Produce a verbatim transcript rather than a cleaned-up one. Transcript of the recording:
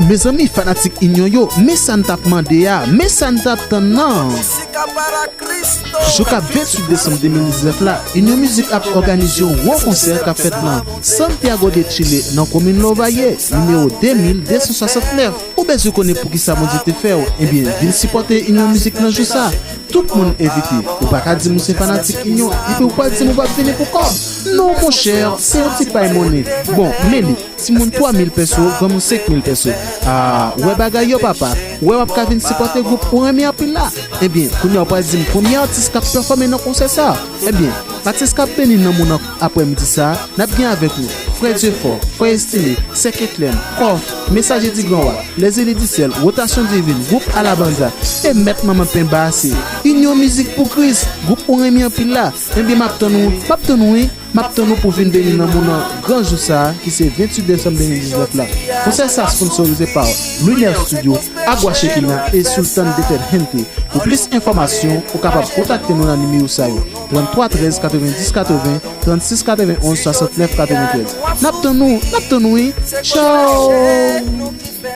Mezanmi, fanatik Inyon yo, men sa n t ap mande a, men sa n t ap tann nan. Jou k ap venntuit desanm de mil diznèf la, Inyon Mizik ap òganize yon gwo konsè k ap fèt nan Santiago de Chile, nan komin Lovalle, nimewo de mil de san swasannnèf. Ou bezwen konnen poukisa Bondye te fè w? Ebyen, vin sipòte Inyon Mizik nan jou sa. Tout moun envite. Ou pa ka di m ou se fanatik Inyon, epi ou pral di m ou p ap vini pou kòb. Non, monchè, se yon ti pay monnen. Bon, men li. Timoun twa mil peso, granmoun senk mil peso. Ah, wè bagay yo, papa. Wè w ap ka vin sipòte gwoup ou renmen anpil la. Ebyen, kounye a w pral di m konbyen atis k ap pèfòme nan konsè sa a. Ebyen, atis k ap beni nanm ou nan aprèmidi sa a, n ap gen avèk nou Frè Dye Fò, Frè Estime, Sè Ketlèn, Kòf, Mesaje di Gran Wa, Lèzeli di Syèl, Wotasyon Divin, Gwoup Alabanza, e Mèt Manman Penba a se Inyon Mizik pou Kris, gwoup ou renmen anpil la. Ebyen, m ap tann ou, m ap tann ou wi. M ap tann ou pou vin beni nanm ou nan gran jou sa a, ki se venntuit desanm de mil diznèf la. Konsè sa sponsorize pa Lumière Studio, Agua Shekina e Sultan de Ted Hente. Pou plis enfòmasyon, ou kapab kontakte nou nan nimewo sa yo, tranntwa trèz katrevendis katreven, trannsis katrevenonz swasannnèf katreventrèz. N ap tann ou, n ap tann ou wi. Tchao!